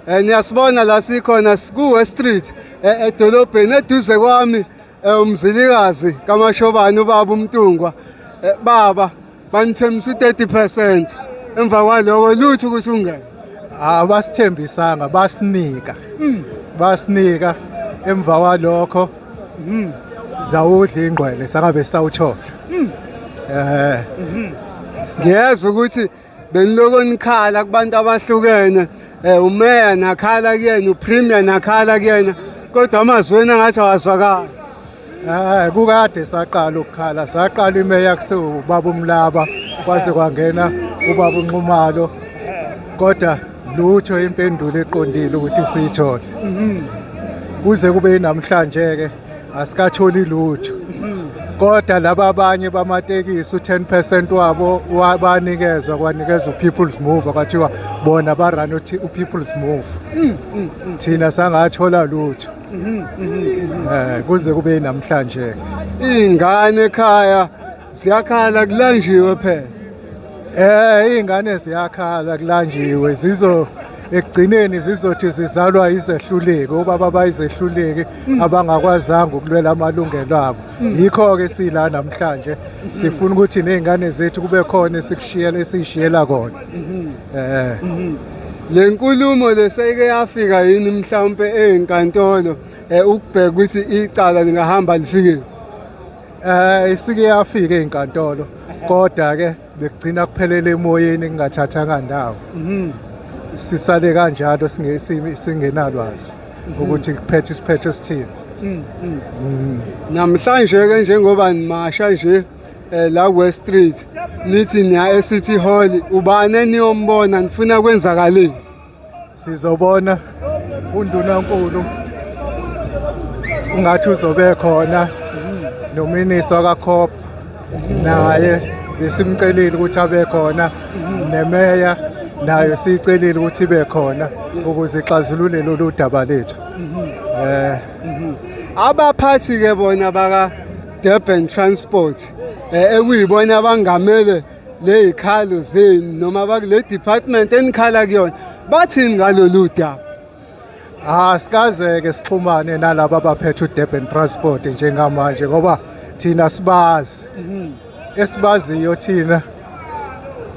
Niyasibona la sikhona ku-West Street edolobheni eduze kwami uMzilikazi kaMashobane ubaba uMtungwa. Baba banithembisa u-30% emva kwaloko lutho ukuthi ungene. Abasithembisanga, basinika. Basinika emva kwalokho zawudla ingqwele sangabe sawuthola. Ngiyezwa ukuthi beniloko nikhala kubantu abahlukene, umeya nakhala kuyena, upremier nakhala kuyena, kodwa amazwi wenu angathi awazwakali. Kukade saqala ukukhala, saqala imeya kusewubaba uMlaba, kwaze kwangena ubaba uNxumalo, kodwa lutho impendulo eqondile ukuthi siyithole. Kuze kube namhlanje ke asikatholi lutho. Kodwa laba abanye bamatekisi u-10% wabo banikezwa, kwanikezwa uPeople's Move, kwathiwa bona ba-run uPeople's Move. Thina sangathola lutho. Kuze kube namhlanje. Iy'ngane ekhaya ziyakhala kulanjiwe phela. Iy'ngane ziyakhala kulanjiwe, zizo ekugcineni zizothi zizalwa izehluleki, obaba bayizehluleki abangakwazanga ukulwela amalungelo abo. Yikho-ke sila namhlanje sifuna ukuthi ney'ngane zethu kube khona esikushiyela, esiyishiyela kona. Le nkulumo leseyike yafika yini mhlawumpe ey'nkantolo ukubheka ukuthi icala lingahamba lifike? Isike yafika ey'nkantolo, kodwa-ke bekugcina kuphelele emoyeni kungathathanga ndawo. Sisale kanjalo singenalwazi ukuthi kuphethe isiphetho esithini. Namhlanje-ke njengoba nimasha nje la West Street nithi niya eCity Hall, ubani eniyombona, nifuna kwenzakaleni? Sizobona undunankulu ungathi uzobe khona, nominister kaCOP naye besimcelile ukuthi abe khona, nemeya nayo siyicelile ukuthi ibe khona ukuze ixazulule lolu daba lethu. Abaphathi ke bona baka Durban Transport ekuyibona abangamele lezikhalo zenu noma bakule department enikhala kuyona, bathini ngalolu daba? Asikaze-ke sixhumane nalaba abaphethe uDurban Transport njengamanje, ngoba thina sibazi. Esibaziyo thina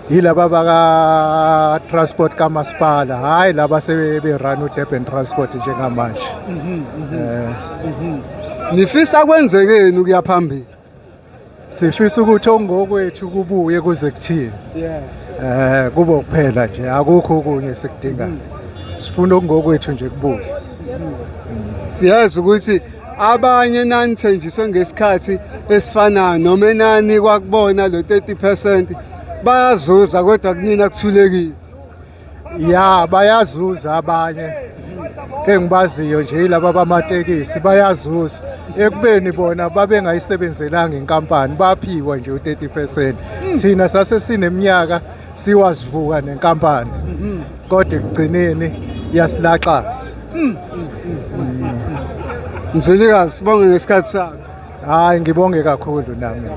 yilaba baka transport kamasipala, hayi laba sebe-run uDurban Transport njengamanje. Nifisa kwenzekeni ukuya phambili? Sifisa ukuthi okungokwethu kubuye kuze kuthini. Kube kuphela nje, akukho okunye esikudingayo. Sifuna okungokwethu nje kubuye. Siyazi ukuthi abanye nanithenjiswe ngesikhathi esifanayo noma enani kwakubona lo 30% bayazuza, kodwa kunina kuthulekile. Ya, bayazuza abanye engibaziyo nje, yilaba bamatekisi bayazuza ekubeni bona babengayisebenzelanga inkampani, baphiwa nje u-30%. Thina sase sineminyaka siwazivuka nenkampani, kodwa ekugcineni yasilaxaza. Mzilikazi, sibonge ngesikhathi sakho. Hayi, ngibonge kakhulu nami.